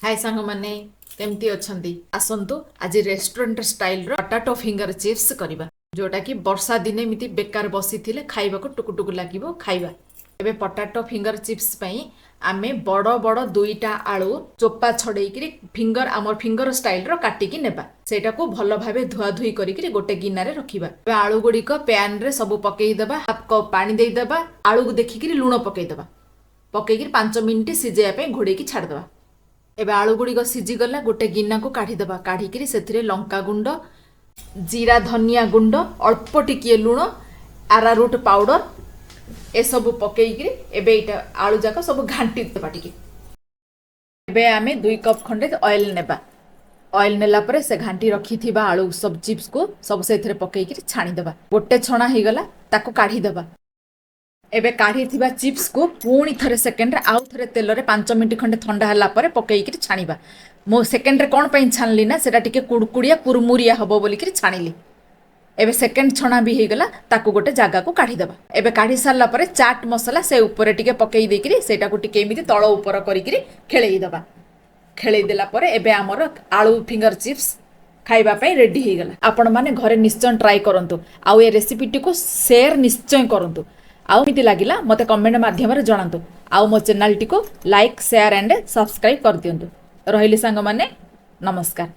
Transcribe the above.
ହାଏ ସାଙ୍ଗମାନେ, କେମିତି ଅଛନ୍ତି? ଆସନ୍ତୁ, ଆଜି ରେଷ୍ଟୁରାଣ୍ଟ ଷ୍ଟାଇଲର ପଟାଟୋ ଫିଙ୍ଗର ଚିପ୍ସ କରିବା, ଯୋଉଟାକି ବର୍ଷା ଦିନେ ଏମିତି ବେକାର ବସିଥିଲେ ଖାଇବାକୁ ଟୁକୁଟୁକୁ ଲାଗିବ ଖାଇବା। ଏବେ ପଟାଟୋ ଫିଙ୍ଗର ଚିପ୍ସ ପାଇଁ ଆମେ ବଡ଼ ବଡ଼ ଦୁଇଟା ଆଳୁ ଚୋପା ଛଡ଼େଇକିରି ଫିଙ୍ଗର, ଆମର ଫିଙ୍ଗର ଷ୍ଟାଇଲର କାଟିକି ନେବା। ସେଇଟାକୁ ଭଲ ଭାବେ ଧୁଆ ଧୁଇ କରିକିରି ଗୋଟେ ଗିନାରେ ରଖିବା। ଏବେ ଆଳୁ ଗୁଡ଼ିକ ପ୍ୟାନରେ ସବୁ ପକେଇଦେବା। ହାଫ୍ କପ୍ ପାଣି ଦେଇଦେବା। ଆଳୁକୁ ଦେଖିକିରି ଲୁଣ ପକେଇଦେବା। ପକେଇକିରି 5 ମିନିଟ୍ ସିଝେଇବା ପାଇଁ ଘୋଡ଼େଇକି ଛାଡ଼ିଦେବା। ଏବେ ଆଳୁ ଗୁଡ଼ିକ ସିଝିଗଲା। ଗୋଟେ ଗିନାକୁ କାଢ଼ିଦେବା। କାଢ଼ିକିରି ସେଥିରେ ଲଙ୍କା ଗୁଣ୍ଡ, ଜିରା ଧନିଆ ଗୁଣ୍ଡ, ଅଳ୍ପ ଟିକିଏ ଲୁଣ, ଆରାରୁଟ୍ ପାଉଡ଼ର ଏସବୁ ପକେଇକିରି ଏବେ ଏଇଟା ଆଳୁ ଯାକ ସବୁ ଘାଣ୍ଟି ଦେବା ଟିକେ। ଏବେ ଆମେ 2 କପ୍ ଖଣ୍ଡେ ଅଏଲ୍ ନେବା। ଅଏଲ୍ ନେଲା ପରେ ସେ ଘାଣ୍ଟି ରଖିଥିବା ଆଳୁ ସବୁ ଚିପ୍ସକୁ ସବୁ ସେଥିରେ ପକେଇକିରି ଛାଣିଦେବା। ଗୋଟେ ଛଣା ହେଇଗଲା, ତାକୁ କାଢ଼ିଦେବା। ଏବେ କାଢ଼ିଥିବା ଚିପ୍ସକୁ ପୁଣି ଥରେ ସେକେଣ୍ଡରେ ଆଉ ଥରେ ତେଲରେ 5 ମିନିଟ୍ ଖଣ୍ଡେ ଥଣ୍ଡା ହେଲା ପରେ ପକେଇକିରି ଛାଣିବା। ମୁଁ ସେକେଣ୍ଡରେ କ'ଣ ପାଇଁ ଛାଣିଲି ନା, ସେଟା ଟିକେ କୁଡ଼କୁଡ଼ିଆ କୁରମୁରିଆ ହବ ବୋଲିକିରି ଛାଣିଲି। ଏବେ ସେକେଣ୍ଡ ଛଣା ବି ହେଇଗଲା, ତାକୁ ଗୋଟେ ଜାଗାକୁ କାଢ଼ିଦେବା। ଏବେ କାଢ଼ି ସାରିଲା ପରେ ଚାଟ୍ ମସଲା ସେ ଉପରେ ଟିକେ ପକେଇ ଦେଇକିରି ସେଇଟାକୁ ଟିକେ ଏମିତି ତଳ ଉପର କରିକିରି ଖେଳେଇ ଦେବା। ଖେଳେଇ ଦେଲା ପରେ ଏବେ ଆମର ଆଳୁ ଫିଙ୍ଗର ଚିପ୍ସ ଖାଇବା ପାଇଁ ରେଡି ହେଇଗଲା। ଆପଣମାନେ ଘରେ ନିଶ୍ଚୟ ଟ୍ରାଏ କରନ୍ତୁ ଆଉ ଏ ରେସିପିଟିକୁ ସେୟାର ନିଶ୍ଚୟ କରନ୍ତୁ। ଆଉ କେମିତି ଲାଗିଲା, ମୋତେ କମେଣ୍ଟ ମାଧ୍ୟମରେ ଜଣାନ୍ତୁ। ଆଉ ମୋ ଚ୍ୟାନେଲଟିକୁ ଲାଇକ୍, ସେୟାର ଆଣ୍ଡ ସବସ୍କ୍ରାଇବ୍ କରିଦିଅନ୍ତୁ। ରହିଲି ସାଙ୍ଗମାନେ, ନମସ୍କାର।